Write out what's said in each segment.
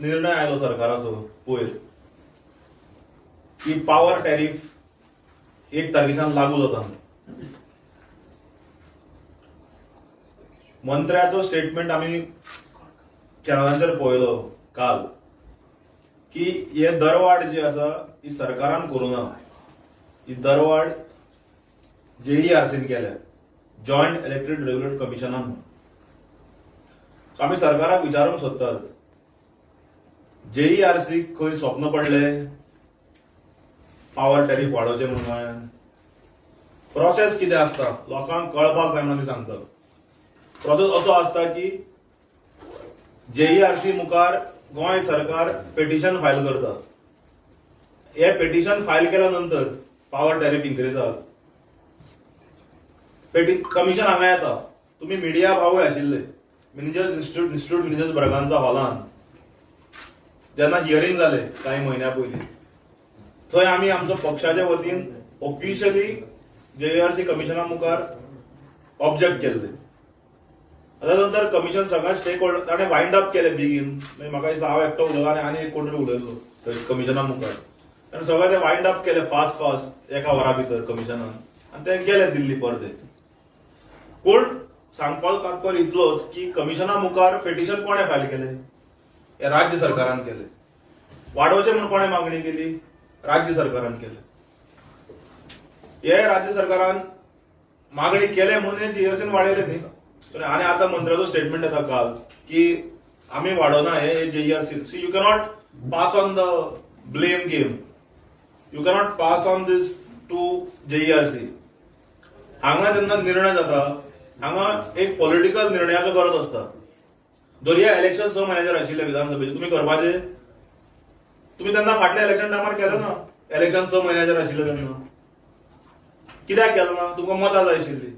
निर्णय आयलो सरकाराचो पयर की पावर टॅरीफ 1 तारखेच्यान लागू जाता. मंत्र्याचो स्टेटमेंट आमी चॅनलांचेर पळयलो काल की हे दरवाड जी आसा ही सरकारान करूं ना, ही दरवाड जेईआरसीन केल्या, जॉयंट इलेक्ट्रीक रेग्युलेट कमिशनान. आमी सरकाराक विचारूंक सोदतात, जेईआरसी खंय स्वप्न पडले पावर टॅरीफ वाडोवचें म्हणून गोंयांत? प्रोसेस कितें आसता लोकांक कळपाक जाय म्हणून आमी सांगतात. प्रोसेस असो आसता की जेईआरसी मुखार गोंय सरकार पेटिशन फायल करता. हे पेटिशन फायल केल्या नंतर पावर टॅरीफ इन्क्रिजाक पेटी कमिशन हांगा येता. तुमी मिडिया भावूय आशिल्ले मिनेजर्स इन्स्टिट्यूट इन्स्टिट्यूट मिनेजर्स ब्रगांचा हॉलान जेन्ना हियरींग जाले कांय म्हयन्या पयलीं, थंय आमी आमचो पक्षाच्या वतीन ऑफिशियली जेईआरसी कमिशना मुखार ऑब्जेक्ट केल्ले. आतां नंतर कमिशन सगळ्या स्टेक होल्डर ताणें वायंड अप केलें बेगीन. मागीर म्हाका दिसता हांव एकटो उलयलो आनी आनी एक कोण तरी उलयलो थंय कमिशना मुखार. ताणें सगळें ते वायंड अप केलें फास्ट फास्ट एका वरा भितर कमिशनान आनी ते गेले दिल्ली परते. पूण सांगपाचो तात्पर्य इतलोच की कमिशना मुखार पेटिशन कोणें फायल केलें? हे राज्य सरकारान केलें. वाडोवचें म्हणून कोणें मागणी केली? राज्य सरकारान केलें. हे राज्य सरकारान मागणी केले म्हणून हे जीएसएन वाडयले न्ही. आनी आतां मंत्र्याचो स्टेटमेंट येता काल की आमी वाडोना हे JERC. C, you cannot pass on the blame game, you cannot pass on these to JERC. हांगा जेन्ना निर्णय जाता, हांगा एक पॉलिटिकल निर्णयाचो गरज आसता. दरया इलेक्शन 6 म्हयन्याचेर आशिल्ले विधानसभेचे, तुमी करपाचे? तुमी तेन्ना फाटल्या इलेक्शन टायमार केलें ना? इलेक्शन 6 म्हयन्याचेर आशिल्ले तेन्ना कित्याक केलें ना? तुमकां मतां जाय आशिल्ली.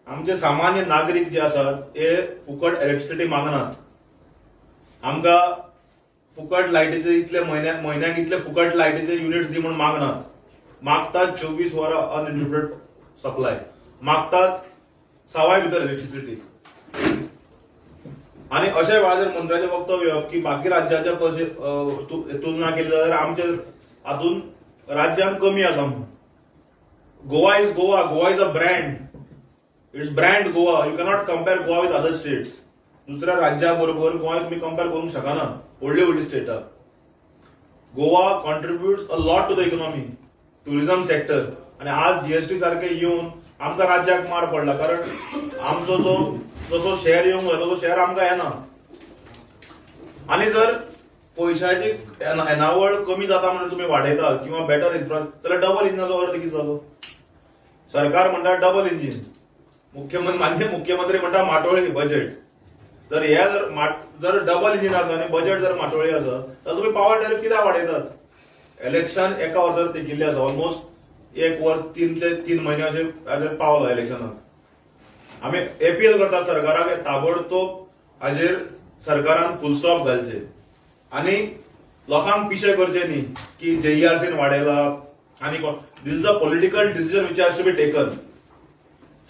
आमचे सामान्य नागरीक जे आसात हे फुकट इलेक्ट्रिसिटी मागनात. आमकां फुकट लायटीचे इतले म्हयन्या म्हयन्याक इतले फुकट लायटीचे युनिट्स दी म्हणून मागनात. मागतात 24 वरां अनइंटरप्टेड सप्लाय, मागतात सवाय भितर इलेक्ट्रिसिटी. आणि अशा वेळार मंत्र्याचें वक्तव्य की बाकी राज्याच्या तुलना केली जाल्यार आमचे हातून राज्यान कमी आसा म्हणून. Goa is Goa. Goa is a brand. It's brand Goa. You cannot compare Goa with other states. दुसऱ्या राज्या बरोबर गोंय तुमी कंपेर करूंक शकना. व्हडली व्हडली स्टेटां. Goa contributes a lot to the economy, tourism sector. आणि आज जीएसटी सारखे येवन आमकां राज्याक मार पडला, कारण आमचो जो जसो शेअर येवंक जाय तसो शेअर आमकां येना. आणि जर पयशाची येणावळ कमी जाता म्हणून तुमी वाडयतात किंवा बेटर इन्फ्रा, जाल्यार डबल इंजिनाचो अर्थ कितें जालो? सरकार म्हणटा डबल इंजीन, मुख्यमंत्री, माननीय मुख्यमंत्री म्हणटा माटोळी बजेट. जर हे जर डबल इंजीन आसा आनी बजेट जर माटोळी आसा, जाल्यार तुमी पावर टॅरिफ कित्याक वाडयतात? इलेक्शन एका वर्सार तेकिल्लें आसा, ऑलमोस्ट एक वर्स 3 ते 3 म्हयने अशें हाजेर पावला इलेक्शनाक. आमी एपील करतात सरकाराक, ताबडतोब हाजेर सरकारान फुल स्टॉप घालचे आनी लोकांक पिशे करचे न्ही की जेईआरसीन वाडयला आनी कोण. This is a political decision which has to be taken.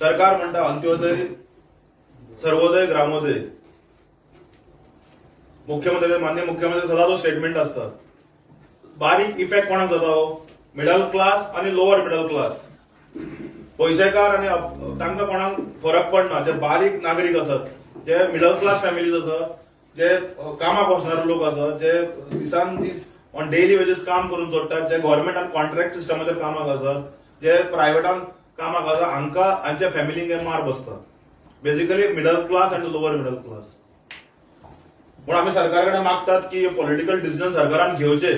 सरकार म्हणटा अंत्योदय, सर्वोदय, ग्रामोदय. मुख्यमंत्री, माननीय मुख्यमंत्री सदांच स्टेटमेंट आसता. बारीक इफेक्ट कोणाक जाता हो? मिडल क्लास आणि लोअर मिडल क्लास. पयशेकार आनी तांकां कोणाक फरक पडना. जे बारीक नागरीक आसात, जे मिडल क्लास फॅमिलीज आसात, जे कामाक वचणारे लोक आसात, जे दिसान दीस ऑन डेली वेजीस काम करून जोडटात, जे गव्हर्मेंटान कॉन्ट्रॅक्ट सिस्टमाचेर कामाक आसात, जे प्रायव्हेटान कामाक आसा, हांकां हांच्या फॅमिलींक हे मार बसता. Basically middle class आनी लोअर मिडल क्लास. म्हणून आमी सरकारा कडेन मागतात की पॉलिटिकल डिसिजन सरकारान घेवचे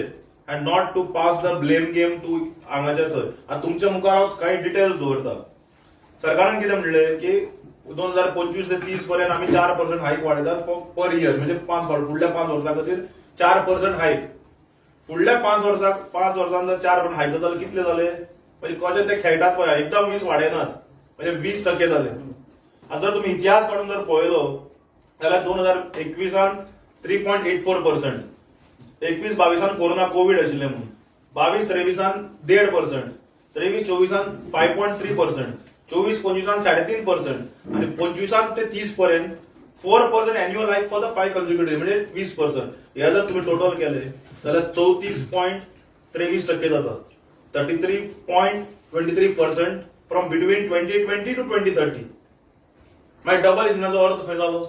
and not to pass the blame game to हांगाचे थंय. आतां तुमच्या मुखार हांव कांय डिटेल्स दवरता. सरकारान कितें म्हणलें की 2025 ते 30 पर्यंत आमी 4% हायक वाडयतात फॉर पर इयर, म्हणजे 5 वर्स, फुडल्या 5 वर्सां खातीर 4% हायक. फुडल्या 5 वर्साक, 5 वर्सांत जर 4% हायक जाता जाल्यार कितले जाले? म्हणजे कशे ते खेळटात पळय, एकदम 20 वाडयनात, म्हणजे 20% जाले. आतां जर तुमी इतिहास काडून जर पळयलो जाल्यार 2021 3.84%, 21 22 कोरोना कोवीड आशिल्ले म्हणून, 22 23 1.5%, 23 24 5.3%, 24 25 3.5% आणि 25 ते 30 पर्यंत 4% annual hike for the 5 consecutive, म्हणजे 20%. हे जर तुम्ही टोटल केले जाल्यार 34.23% जाता, 33.23% from between 2020 to 2030. मागीर डबल इंजिनाचो अर्थ खंय जालो?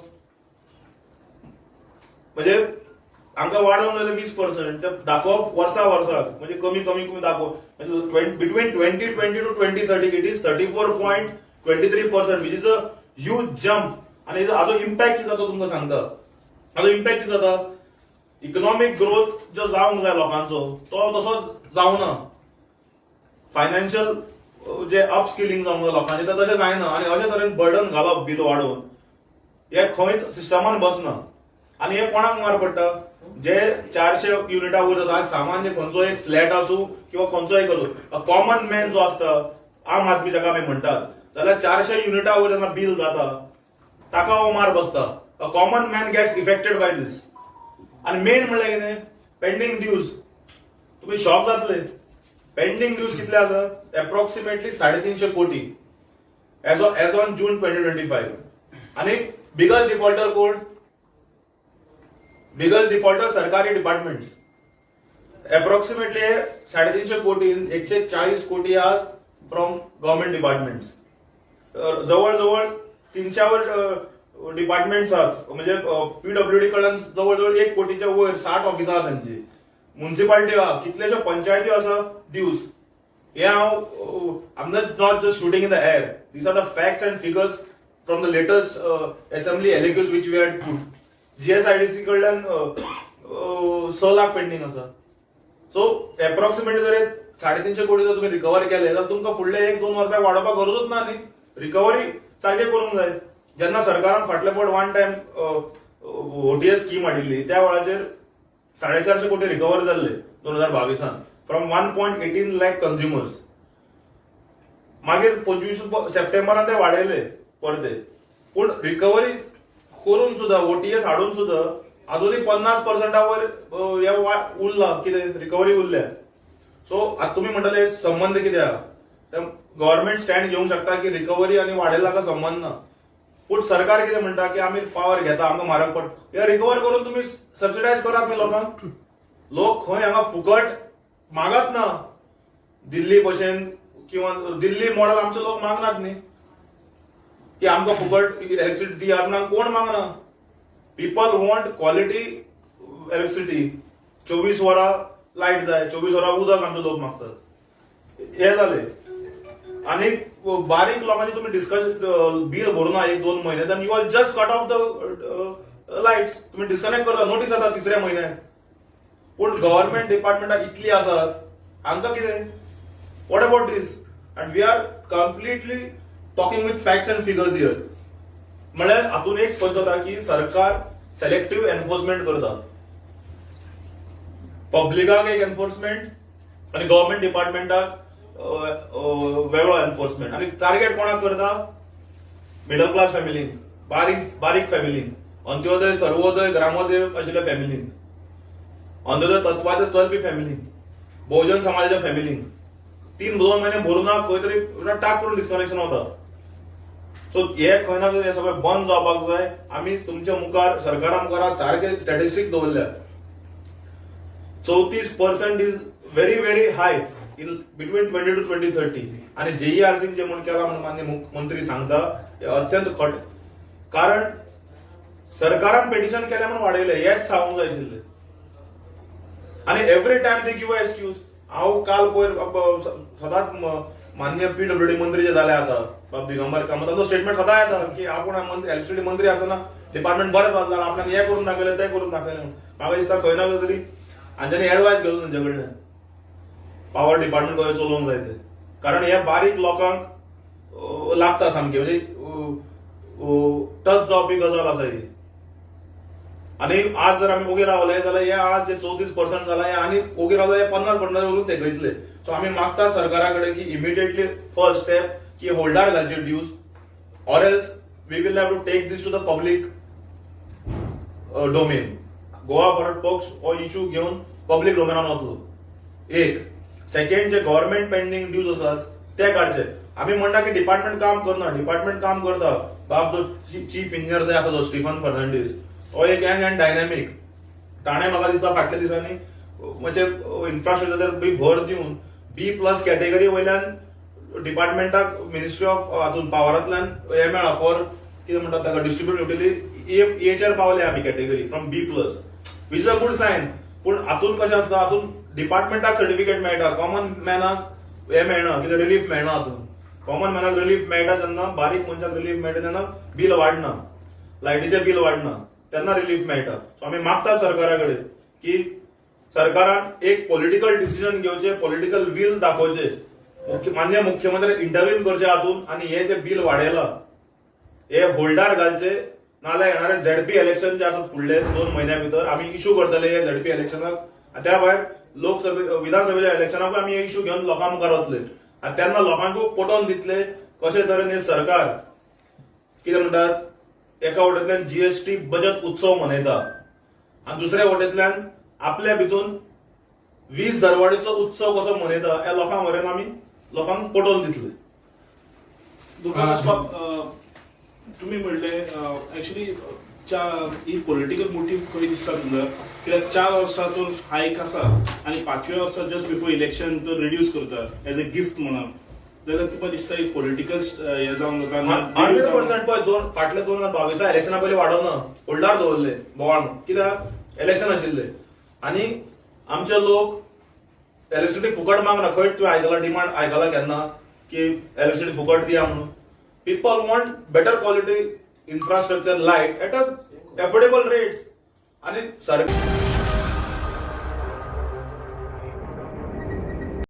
म्हणजे आमकां वाडोवंक जाय 20%, ते दाखोवप वर्सा वर्साक, म्हणजे कमी कमी कमी दाखोवप. म्हणजे between 2020 to 2030 it is 34.23%, which is a huge jump. आनी हाजो इम्पॅक्ट कितें जाता तुमकां सांगता. हाजो इम्पॅक्ट कितें जाता? इकॉनॉमीक ग्रोथ जो जावंक जाय लोकांचो, तो तसो जावना. फायनान्शियल जे अपस्किलिंग जावंक जाय लोकांचें, तें तशें जायना. आनी अशे तरेन बर्डन घालप, बील वाडोवन, हे खंयच सिस्टमान बसना. आनी हे कोणाक मार पडटा? जे 400 युनिटा वयर जाता. सामान्य खंयचो एक फ्लॅट आसूं किंवा खंयचो एक आसूं, कॉमन मॅन जो आसता, आम आदमी जाका आमी म्हणटात, जाल्यार 400 युनिटा वयर जेन्ना बील जाता, ताका हो मार बसता. A common man gets affected by this. आनी मेन म्हणल्यार कितें? Pending dues. तुमी शॉक जातले, पेंडींग ड्यूज कितले आसा? एप्रॉक्सिमेटली 350 कोटी as on June 2025. आनी बिगस्ट डिफॉल्टर कोण? बिगस्ट डिफॉल्टर सरकारी डिपार्टमेंट्स. एप्रॉक्सिमेटली 350 कोटी, 140 कोटी are from government departments. जवळ जवळ 300 वर डिपार्टमेंट्स आहात. म्हणजे पीडब्ल्यूडी कडल्यान जवळ जवळ 1 कोटीच्या वयर 60 ऑफिसां आहा तांची. म्युन्सिपालिटी आहा, कितलेशे पंचायती आसा ड्यूज. हे हांव, I'm not just shooting in the air. These are the facts and figures from the latest assembly LAQs which we had put. GSIDC कडल्यान 6 लाख पेंडींग आसा. सो एप्रॉक्सिमेटली जर 350 कोटी जर तुम्ही रिकवर केले, जाल्यार तुमकां फुडले एक दोन वर्सां वाडोवपाक गरजूच ना न्ही. रिकव्हरी सारकें करूंक जाय. जेन्ना सरकारान फाटले फावट वन टायम ओटीएस स्कीम हाडिल्ली, त्या वेळाचेर 450 कोटी रिकवर जाल्ले 2022 त from 1.18 lakh consumers. मागीर 25 सप्टेंबरान ते वाडयले परते. पूण रिकव्हरी करून सुद्धा, ओटीएस हाडून सुद्धा, अजूनय 50 पर्संटा वयर हे उरला कितें, रिकव्हरी उरल्या. सो आता तुमी म्हणटले संबंद कितें आहा? ते गव्हर्नमेंट स्टँड घेवंक शकता की रिकव्हरी आनी वाडयला का संबंध ना. पूण सरकार कितें म्हणटा की आमी पावर घेता, आमकां म्हारग पडटा. हे रिकवर करून तुमी सबसिडायज करात न्ही लोकांक. लोक खंय हांगा फुकट मागत ना. दिल्ली भशेन किंवा दिल्ली मॉडेल आमचे लोक मागनात न्ही, की आमकां फुकट इलेक्ट्रिसिटी दियात म्हणून कोण मागना. People want quality electricity. 24 वरां लायट जाय, 24 वरां उदक आमचे लोक मागतात. हे जाले. आनी बारीक लोकांचे तुमी डिस्कस बील भरुना एक दोन म्हयने, then you are just cut off the lights. तुमी डिस्कनेक्ट करता, नोटीस येता तिसऱ्या म्हयन्याक. पूण गव्हर्नमेंट डिपार्टमेंटां इतली आसात, हांकां कितें? What about this? And we are completely talking with facts and figures here. म्हळ्यार हातून एक स्पश्ट जाता की सरकार सेलेक्टीव एन्फोर्समेंट करता. पब्लिकाक एक एन्फोर्समेंट आनी गव्हर्नमेंट डिपार्टमेंटाक वेगळो एन्फोर्समेंट. आनी टार्गेट कोणाक करता? मिडल क्लास फॅमिलीन, बारीक बारीक फॅमिलीन, अंत्योदय, सर्वोदय, ग्रामोदय आशिल्ल्या फॅमिलीन, अंत्योदय तत्वाचे चलपी फॅमिलीन, बहुजन समाजाच्या फॅमिलीन. तीन दोन महिने भरून ना, खंय तरी टाक करून डिस्कनेक्शन वता. सो हे खंय ना खंय हे सगळें बंद जावपाक जाय. आमी तुमच्या मुखार, सरकारा मुखार सारके स्टॅटिस्टीक दवरल्या. 34% is very very high in between 20 to 2030. आणि जेईआरसी जे म्हूण केला म्हणून मान्य मुख्यमंत्री सांगता, हे अत्यंत खट, कारण सरकारान पेटिशन केलें म्हणून वाडयलें हेच सांगूंक जाय आशिल्लें. आणि every time they give excuse. हांव काल पयर सदांच मान्य पीडब्ल्यूडी मंत्री जे जाले आता, बाब दिगंबर कामत, तांचो स्टेटमेंट सदां येता की आपूण इलेक्ट्रिसिटी मंत्री आसतना डिपार्टमेंट बरें चल्लां, आपल्यान हें करून दाखयलें, तें करून दाखयलें म्हणून. म्हाका दिसता खंय ना खंय तरी हांच्यानी एडवायस घेवचो तांचे कडल्यान, पावर डिपार्टमेंट कशें चलोवंक जाय तें. कारण हे बारीक लोकांक लागता सामकें, म्हणजे टच जावपी गजाल आसा ही. आनी आज जर आमी ओगी रावले जाल्यार हे आज जे 34% जाला, हे आनी ओगी रावले, हे 50% वरून तेकयतले. सो आमी मागता सरकारा कडेन की इमिडिएटली फर्स्ट स्टेप की होल्डार घालचे dues, or else we will have to take this to the public domain. Goa forward पक्ष हो इशू घेवन पब्लीक डोमेनान वतलो. एक सेकंड, जे गव्हर्नमेंट पेंडींग ड्यूज आसात ते काडचे. आमी म्हणटा की डिपार्टमेंट काम करना. डिपार्टमेंट काम करता. बाब जो चीफ इंजिनियर थंय आसा, जो स्टिफन फर्नांडीस, हो एक यंग अँड डायनॅमीक. ताणें म्हाका दिसता फाटल्या दिसांनी म्हणजे इन्फ्रास्ट्रक्चर बी भर दिवन बी प्लस कॅटेगरी वयल्यान डिपार्टमेंटाक मिनिस्ट्री ऑफ हातून पावरांतल्यान हें मेळ्ळा, फॉर कितें म्हणटात ताका, डिस्ट्रिब्युट युटिलिटी एचेर पावले आमी category from B plus, which is a good sign. पूण हातून कशें आसता, हातून डिपार्टमेंटाक सर्टिफिकेट मेळटा, कॉमन मॅनाक हें मेळना, कितें रिलीफ मेळना. हातून कॉमन मॅनाक रिलीफ मेळटा तेन्ना, बारीक मनशाक रिलीफ मेळटा तेन्ना बील वाडना, लायटीचें बील वाडना तेन्ना रिलीफ मेळटा. सो आमी मागता सरकारा कडेन की सरकारान एक पॉलिटिकल डिसिजन घेवचें, पॉलिटिकल वील दाखोवचें, माननीय मुख्यमंत्री इंटरव्हीन करचे हातून आनी हे जे बील वाडयला हे होल्डार घालचे. नाजाल्यार येणारे झेडपी इलेक्शन जे आसात फुडले 2 म्हयन्या भितर, आमी इशू करतले हे झेडपी इलेक्शनाक आनी त्या भायर लोकसभे विधानसभेच्या इलेक्शनाकूय आमी हे इशू घेवन लोकां मुखार वतले आनी तेन्ना लोकांकूय पटोवन दितले कशे तरेन हे सरकार कितें म्हणटात, एका वटेंतल्यान जीएसटी बचत उत्सव मनयता आनी दुसऱ्या वटेंतल्यान आपल्या भितून वीज दरवाडीचो उत्सव कसो मनयता, ह्या लोकां मरेन आमी लोकांक पटोवन दितले. दुर्गादास बाब, तुमी म्हणले एक्चुली ही पॉलिटिकल मोटीव खंय दिसता तुमकां? कित्याक 4 वर्सां तो हायक आसा आनी पांचव्या वर्सा जस्ट बिफोर इलेक्शन तो रिड्यूस करता एज अ गिफ्ट म्हणून, जाल्यार तुका दिसता ही पॉलिटिकल हे जावन जाता? 100%. पळय, दोन फाटले 2022 इलेक्शना पयलीं वाडोवना, होल्डार दवरले बोवाळ म्हणून. कित्याक इलेक्शन आशिल्ले आनी आमचे लोक इलेक्ट्रिसिटी फुकट मागना. खंय तुवें आयकला, डिमांड आयकला केन्ना की इलेक्ट्रिसिटी फुकट दिया म्हणून? People want better quality infrastructure, light at a affordable rates आनी सरकार